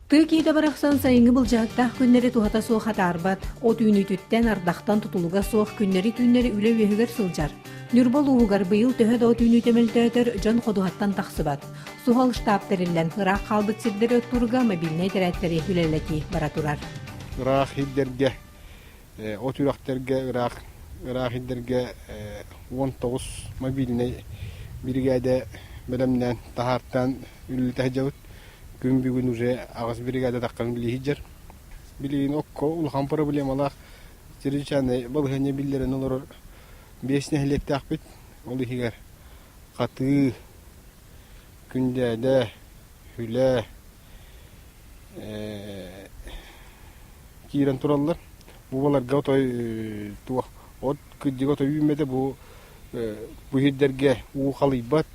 Тыа киһитэ барахсан сайыҥҥы былдьаһыктаах күннэри туһата суох атаарбат, от үүнүүтүттэн, ардахтан тутулуга суох күннэри-түүннэри үлэ үөһүгэр сылдьар. Ньурба улууһугар быйыл төһө да от үүнүүтэ мөлтөөтөр, дьон ходуһаттан тахсыбат. Суһал штаб тэриллэн, ыраах хаалбыт сирдэри оттуурга мобильнай этэрээттэри үлэлэтии бара турар. Ыраах сирдэргэ, от үрэхтэргэ ыраах ыраах сирдэргэ 19 мобильнай биригээдэ бэлэмнээн таһаартаан үлэлэтэ сылдьабыт. Күн бүгүн уже аҕыс биригээдэ таххан билии сылдьар. Билигин окко улахан проблемалаах чрезвычайнай балаһыанньа биллэрэн олорор биэс нэһилиэктээхпит. Ол иһигэр Хатыы, Күндээдэ, Хүлэ киирэн тураллар. Бу баларга отой туох от кырдьыга отой үүммэтэ бу бу сирдэргэ уу халыйбат,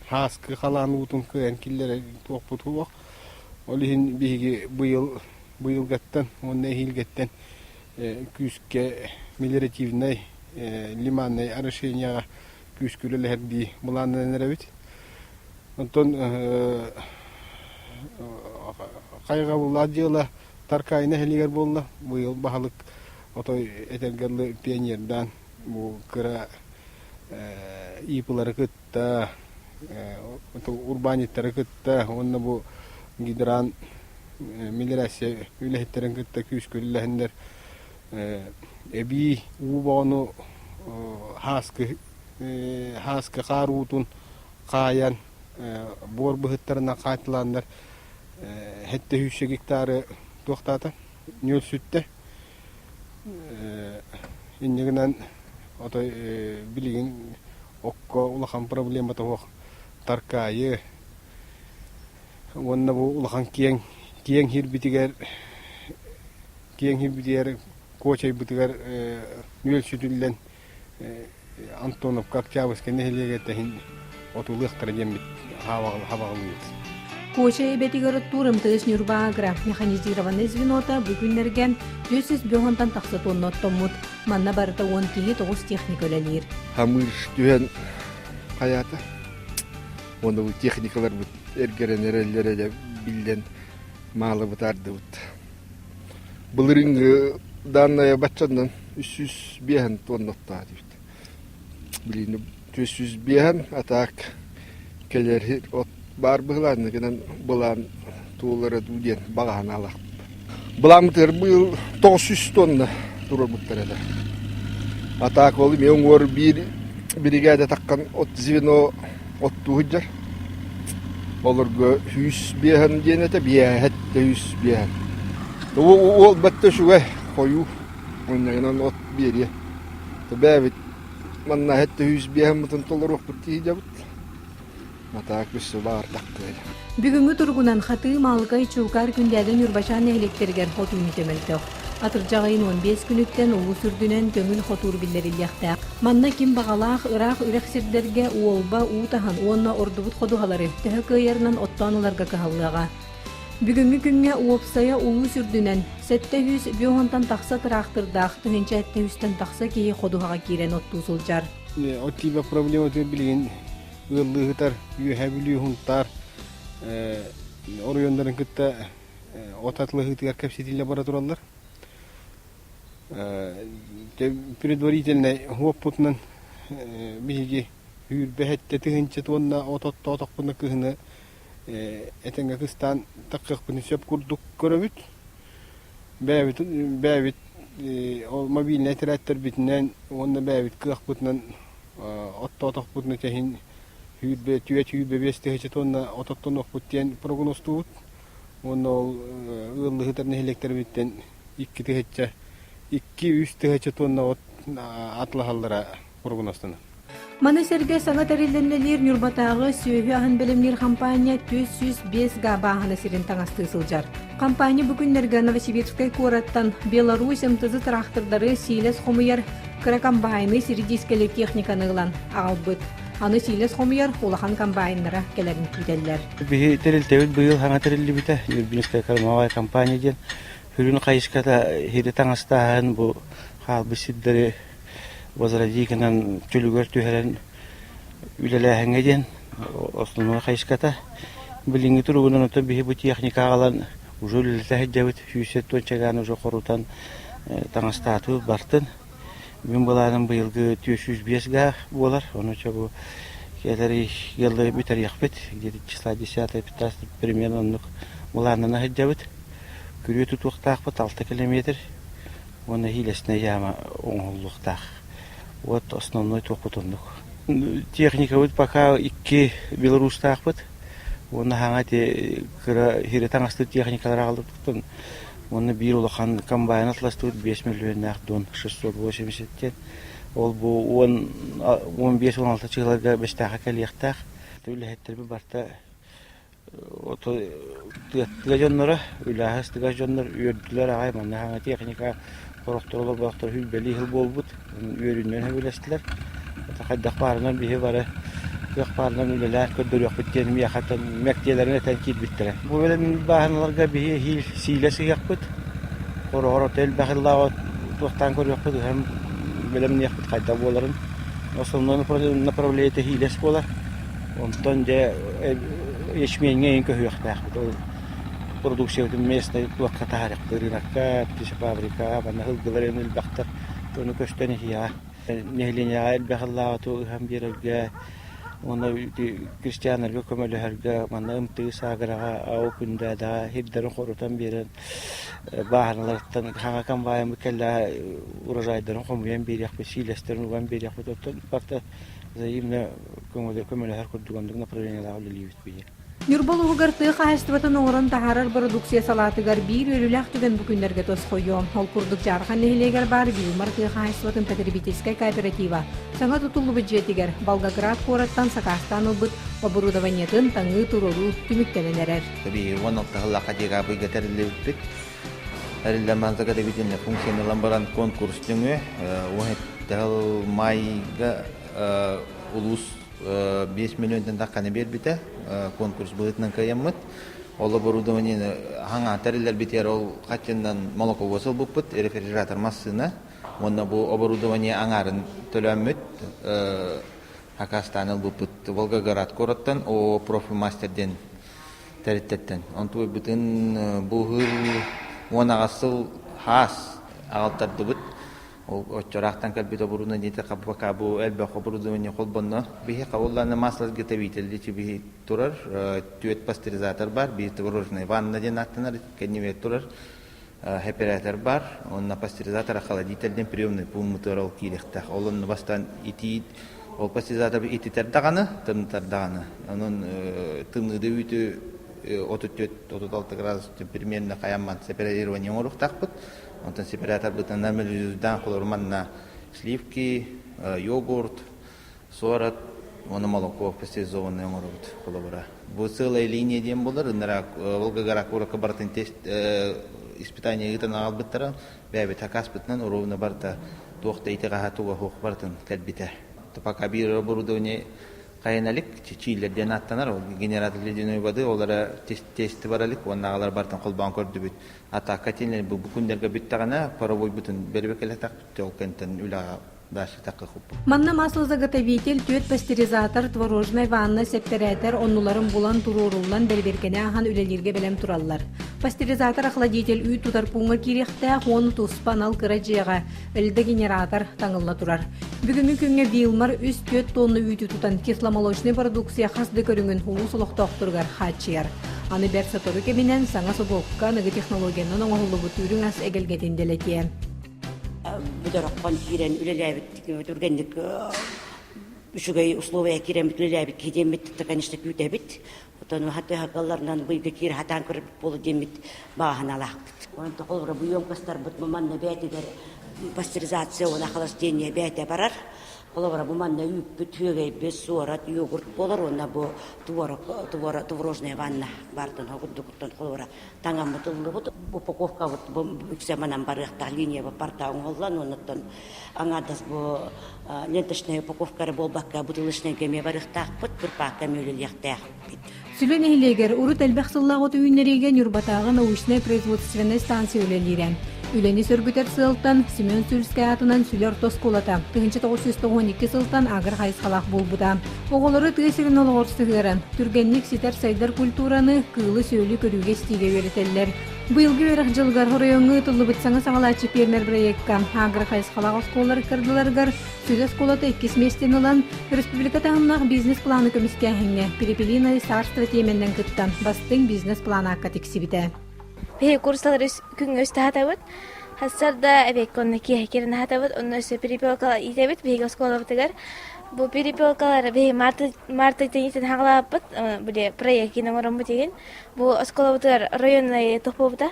һааскы халаан уутун кыайан киллэрэр туохпут суох. Ол иһин биһиги быйыл быйылгаттан уонна эһиилгэттэн күүскэ мелиоративнай лиманнай орошенияҕа күүскэ үлэлэһэрдии былааннанан эрэбит. Онтон хайҕабыллаах дьыала Таркаайы нэһилиэгэр буолла. Быйыл баһылык отой этэргэ дылы пионердаан бу кыра ИП-лары кытта, урбаанньыттары кытта уонна бу гидрант мелиорация үлэһиттэрин кытта күүскэ үлэлэһэннэр эбии уу боҕону һааскы һааскы хаар уутун хаайан буор быһыттарынан хаайталааннар сэттэ сүүсчэ гектары туохтаата нүөлсүттэ инньэ гынан отой билигин окко улахан проблемата суох Таркаайы уонна бу улахан киэҥ киэҥ сирбитигэр киэҥ сирбитигэр Куочайбытыгар нүөлсүтүллэн Антоновка Октябрьскай нэһилиэгэр тэһин отулуохтара диэммит хабаҕалыыбыт. Куочай эбэтигэр оттуур МТС Ньурба Агро механизированнай звенота бу күннэргэ 450 тахса тонна оттоммут. Манна барыта 10 киһи 9 техника үлэлиир. Хамыыр түһэн хайаата. Уонна бу техникаларбыт эргэрэн эрэллэрэ дьэ биллэн маалы бытаардыбыт. Былырыыҥҥы дааннайа баччанан 305 тонна оттоох этибит. Билигин 305 а так кэлэр от баар быһылаанна гынан былаан туолара дуу диэн баҕа санаалаахпыт. Былааммытыгар быйыл 900 тонна туруорбуттар этэ. А так ол эмиэ уҥуор биир биригээдэ таххан от звено оттуу сылдьар. Олорго 105 диэн этэ, биэһэттэ 105. Уол бэтте үчүгэй, хойуу. Онньагынан от биэриэ. Бэйэбит манна сэттэ 105 толоруохпут дии дьабыт. Матаак өссө баҕардахтыай. Бүгүҥҥү туругунан Хатыы, Маалыкай, Чуукаар, Күндээдэ, Ньурбачаан нэһилиэктэригэр от үүнүүтэ мөлтөх. Атырдьах ыйын 15 күнүттэн улуус үрдүнэн көҥүл хотуур биллэриллиэхтээх. Манна ким баҕалаах ыраах үрэх сирдэргэ уолба, уу таһан уонна ордубут ходуһалары төһө кыайарынан оттоон ыларга кыһаллыаҕа. Бүгүҥҥү күҥҥэ уопсайа улуус үрдүнэн 750 тахса тыраахтырдаах 1700 тахса киһи ходуһаҕа киирэн оттуу сылдьар. От тиийбэт проблемата билигин ыаллыы сытар Үөһээ Бүлүү, Сунтаар оройуоннарын кытта от атылаһыытыгар кэпсэтиилэр бара тураллар. Предварительнай уоппутунан биһиги сүүрбэ тыһыынча туонна от оттоотохпуна кыһыны этэҥҥэ кыстаан таххыахпытын сөп курдук көрөбүт. Бэйэбит бэйэбит ол мобильнай этэрээттэрбитинэн уонна бэйэбит кыахпытынан оттоотохпутуна тэһин сүүрбэ түөрт 25 тыһыынча туонна от оттонуохпут диэн прогнозтуубут. Уонна ол ыаллыһытар нэһилиэктэрбиттэн икки тыһыынча икки-үс тыһыынча туонна от атылаһаллара прогнозтанар. Маны сэргэ саҥа тэриллэн үлэлиир Ньурбатааҕы сүөһү аһын бэлэмниир хампаанньа 405 га бааһына сирин таҥастыы сылдьар. Хампаанньа бу күннэргэ Новосибирскай куораттан Беларусь МТЗ тыраахтырдары сиилэс хомуйар кыра комбайны сири дискэлиир техниканы ылан аҕалбыт. Аны сиилэс хомуйар улахан комбайннара кэлэрин күүтэллэр. Биһи тэрилтэбит быйыл саҥа тэриллибитэ Нюрбинская кормовая компания диэн сүрүн хайыската сири таҥастааһын бу хаалбыт сирдэри возродить гынан чөлүгэр түһэрэн үлэлээһиҥҥэ диэн основной хайыската. Билиҥҥи туругунан оттон биһи бу техника аҕалан Уже үлэлэтэ сылдьабыт, 170 чагааны уже хорутан таҥастаатыбыт бартын. Мин былааным быйылгы 405 га буолар, ону чэ бу кэлэр ыаллары бүтэриэхпит, где-то числа 10-15 примерно оннук былааннана сылдьабыт. Күрүө тутуохтаахпыт 6 километр уонна хиилэсинэй яма оҥоһуллуохтаах. Вот основной туохпут оннук. Техникабыт пока икки белорустаахпыт. Уонна хаҥа ити кыра хире таҥастыыр техникалар аҕалбыттан уонна биир улахан комбайн атластыбыт 5 миллионнаах дон 680 диэн. Ол бу 15-16 чыһыларга бэстээхэ кэлиэхтээх. Үлэһиттэрбит барыта Тыа дьонноро, үлэһэ ыстыгас дьоннор үөрдүлэр аҕай манна саҥа техника сорохтор олорбохтор сүүрбэлии сыл буолбут үөрүүнэн сөбүлэстилэр. Хайдах баарынан биһи бары кыах баарынан үлэлээн көрдөрүөхпүт диэн миэхэ мэктиэлэрин этэн киирбиттэрэ. Бу бэлэмниир бааһыналарга биһи эһиил сиилэ сыһыахпыт. Хороҕор ото элбэх ыллаах туохтаан көрүөхпүт, ыһан бэлэмниэхпит хайдах буоларын. Основной направление эһиилэс буолар. Онтон дьэ ячменьҥэ иһин көһүөхтээхпит. Ол продукциябытын местнай туохха таһаарыахпыт ырыынакка, птицефабрикаҕа, манна сылгылар эн элбэхтэр. Ону көстөн иһиэҕэ. Нэһилиэнньэҕэ элбэх ыллааҕы ыһан биэрэргэ уонна крестьяннарга көмөлөһөргө манна ымтыы саагыраҕа, ау күндээдэҕэ сирдэрин хорутан биэрэн бааһыналарыттан хаҥа комбайнмыт кэллэҕэ урожайдарын хомуйан биэриэхпит, сиилэстэрин уган биэриэхпит. Оттон барыта взаимно көмөлөһөр курдук оннук направлениелаах үлэлиибит биһиги. Ньурба улууһугар тыа хаһаайыстыбатын оҥорон таһаарар бородууксуйа салаатыгар биир үөрүүлээх түгэн бу күннэргэ тосхойуо. Ол курдук Дьаархан нэһилиэгэр баар Вилмар тыа хаһаайыстыбатын потребительскай кооператива саҥа тутуллубут дьиэтигэр Волгоград куораттан сакаастаан ылбыт оборудованиетын таҥыы туруоруу түмүктэнэн эрэр. Биһиги 16 сыллаахха декабрьга тэриллибиппит. Тэриллэн заготовительная функцияны ылан баран конкурс түҥү 17 майга улуус 5 миллионтан тахханы биэрбитэ конкурс быһыытынан кыайаммыт. Ол оборудованиены хаҥа тэриллэрбитигэр ол хаччыннан молоковоз ылбыппыт, рефрижератор массыына уонна бу оборудование аҥаарын төлөөммүт акаастаан ылбыппыт Волгоград куораттан ООО «Профимастер» диэн тэрилтэттэн. Онтубуйбутун бу ыһыы 18 сыл хаас аҕалтардыбыт. Ол оччораахтан кэлбит оборудование пока бу элбэх оборудование холбонно. Биһи хабылланы масло изготовитель биһи турар, түөт пастеризатор бар, биир творожная ванна диэн ааттанар, кэннибэр турар оператор бар, онно пастеризатор холодитель диэн приемный пунктар ол киириэхтээх. Ол онно бастаан итии ол пастеризатор ититэр даҕаны, тымнытар даҕаны. Онон тымныыда үүтү 34-36 градус примерно хайамман сепарирование оҥоруохтаахпыт. Онтон сепараторбытынан нормализуйдаан холору манна сливки, йогурт, суорат уонна молоко пастеризованный оҥоробут холобура. Бу целая линия диэн буолар, ыныраа Волгоград куоракка барытын тест испытание ыытан аҕалбыттара, бэйэбит акааспытынан уруубуна барыта туох да итэҕэһэ туга суох барытын кэлбитэ. Пока биир оборудование хайан илик, чииллэр диэн ааттанар, ол генератор ледяной воды, ол эрэ тесты бар илик, уонна аҕалар барытын холбоон көрдүбүт. Атака тиэннэр бу күннэргэ бүттэҕинэ паровойбутун бэрибэкэлэтэх ол кэнтэн үлэҕэ Манна маслозаготовитель, түөрт пастеризатор, творожнай ванна, сэппэрээтэр оннуларын булан туруоруллан бэрибиргэни ааһан үлэлииргэ бэлэм тураллар. Пастеризатор охладитель үүт тутар пууҥҥа киириэхтээх уонна туспа анал кыра дьиэҕэ льдогенератор таҥылла турар. Бүгүҥҥү күҥҥэ Вилмар 3-4 тонна үүтү тутан кисломолочнай продукция хас да көрүҥүн улуус олохтоохторугар хааччыйар. Аны бэрт сотору кэминэн саҥа собуокка аныгы технологиянан оҥоһуллубут үрүҥ ас эгэлгэтин дэлэтиэ. Бүдөрөххөн киирэн үлэлээбит түргэнник үчүгэй условия киирэммит үлэлээбит киһи диэммит конечно күүтэбит. Оттон хатыһагалларынан быйга киир хатаан көрбүт буолу диэммит бааһыналаахпыт. Онон холобура бу емкостарбыт манна бээтигэр пастеризация уонна охлаждение бээтэ барар. Холобура бу манна үүппүт, үөгэйбит, суорат, йогурт буолар уонна бу творог, творожная ванна баартан курдуктан холобура таҥаммыт ыллыбыт. Упаковкабыт бу үксэ манан барыахтаах линия барта оҥоһуллан оннуттан аҥаардас бу ленточная упаковка эрэ буолбакка бутылочнайга эмиэ барыахтаахпыт, кырпаакка эмиэ үлэлиэхтээхпит. Сүлэ нэһилиэгэр урут элбэх сыллаах от үүннэриигэ Ньурбатааҕы научнай-производственнай станция үлэлиирэ. Үлэни сөргүтэр сыалтан Семен Сюльскай аатынан Сүлэ орто оскуолата 1992 сылтан агро хайысхалаах буолбута. Оҕолору тыа сирин олоҕор сыһыаран, түргэнник ситэр-сайдар культураны, кыылы-сүөлү көрүүгэ-истиигэ үөрэтэллэр. Быйылгы үөрэх дьылыгар оройуоҥҥа ыытыллыбыт саҥа саҕалааччы пиэрмэр бырайыакка агро-хайысхалаах оскуолалар ыккардыларыгар Сүдэ оскуолата иккис миэстэни ылан, республика таһымнаах бизнес-планы көмүскээһиҥҥэ Перепелиное царство тиэмэннэн кыттан бастыҥ бизнес-планаакка тиксибитэ. Биһиги курсалары күҥҥэ үстэ аһатабыт. Сарсыарда эбиэккэ онно киэһэ киирэн аһатабыт, онно өссө перепелка иитэбит биһиги оскуолабытыгар. Бу перепелкалары биһиги март март ыйтын хаҕалаабыппыт, били проект оҥороммут игин. Бу оскуолабытыгар районнай тохпуобута.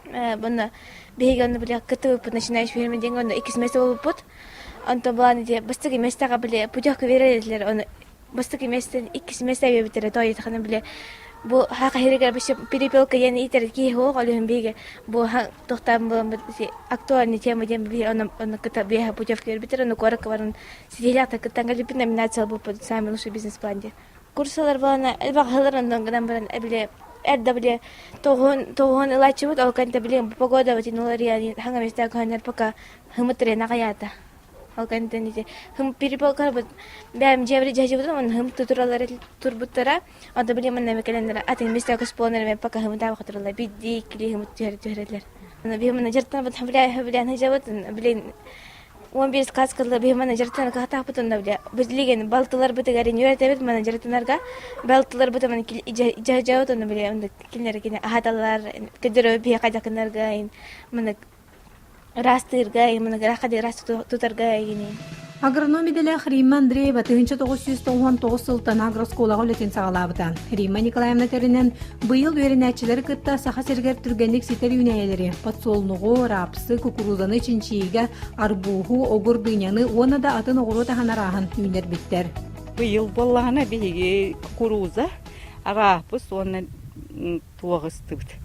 Онно биһиги онно били кыттыбыппыт начинающий фирма диэн онно иккис место буолбуппут. Онтон былаан ити бастакы миэстэҕэ били путевка биэрэллэр ону бастакы миэстэн иккис миэстэ биэрбиттэрэ тоойутахына били бу хаха иһигэр перепелка диэн иитэр киһи суох ол иһин биһиги бу тохтоон буламмыт актуальный тема диэн биһи ону ону кытта биэһэ путевка биэрбиттэр ону куоракка баран ситиһиилээхтик кыттан кэлбиппит номинация ылбыппыт самый лучший бизнес-план диэн Курсалар буолана элбэх ыһылар оннун гынан баран били эрдэ били тоҕуһун тоҕуһун ылааччыбыт ол кэнтэ били погода бутин уларыйан хаҥа миэстэ көһөннөр пока хымыт аҕыйаата. Ол кэнтэн ити хым переполкарбыт бэйэм дьиэбэр дьаһдьыбытым уонна хым тутуралар турбуттара онто били манна кэлэннэр атын миэстэ көспуоннар пока хымытаабы тураллар бидди иккили хымыт түһэр түһэрэллэр. Биһи манна дьартанабыт хөбүлээн сылдьабыт блин 11 каскалла биһи менеджертан каһатаахпытын да билигин балтыларбытыгар үөрэтэбит менеджертанарга балтыларбыт маны дьаһдьабыт онно били кинилэр кини аһаталлар көдөрө биһи хайдакынарга маны ыраастыырга маны ыраахха ыраас тутарга игини Агроном идэлээх Римма Андреева 1999 сылтан агрооскуолаҕа үлэтин саҕалаабыта. Римма Николаевна тэринэн, быйыл үөрэнээччилэри кытта Саха сиригэр түргэнник ситэр үүнээйилэри, подсолнуҕу, рапсы, кукурузаны чинчийиигэ арбууһу, огур дыняны уонна да атын оҕуруот аһын арааһын үүннэрбиттэр. Быйыл буоллаҕына биһиги кукуруза, араапыс уонна туох ыстыбыт,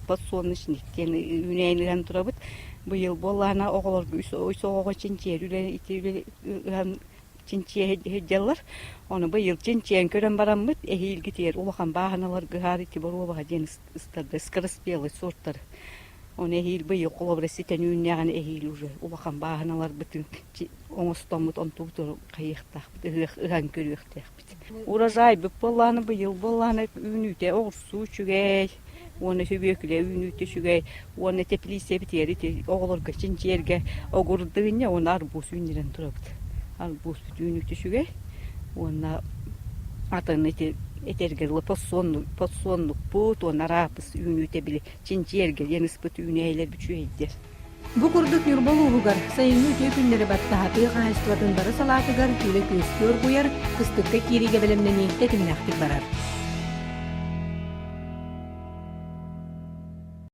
подсолнечник диэн үүнээйини ыһан турабыт. Быйыл буоллаҕына оҕолорго үс оҕоҕо чинчийэр үлэ ити үлэ ыһан чинчийэ сылдьаллар. Ону быйыл чинчийэн көрөн бараммыт эһиилгитигэр улахан бааһыналарга ыһаар ити боруобаҕа диэн ыстарда скороспелый сортары. Ону эһиил быйыл холобура ситэн үүннэҕинэ эһиил уже улахан бааһыналарбытын оҥостоммут онтубутун хайыахтаахпыт ыһыах ыһан көрүөхтээхпит. Урожайбыт буоллаҕына быйыл буоллаҕына үүнүүтэ оҕурсуу үчүгэй уонна сүбүөкүлэ үүнүүтэ үчүгэй уонна теплицэбитигэр ити оҕолорго чинчийэргэ огурдыынньа уонна арбуз үүннэрэн турабыт. Арбузпут үүнүүтэ үчүгэй уонна атын ити этэргэ дылы подсоннукпут уонна араапыс үүнүүтэ били чинчийэргэ диэн ыспыт үүнээйилэр үчүгэйдэр. Бу курдук Ньурба улууһугар сайыҥҥы үтүө күннэри баттаһа тыа хаһаайыстыбатын бары салаатыгар үлэ күөстүү оргуйар, кыстыкка киириигэ бэлэмнэнии тэтимнээхтик барар.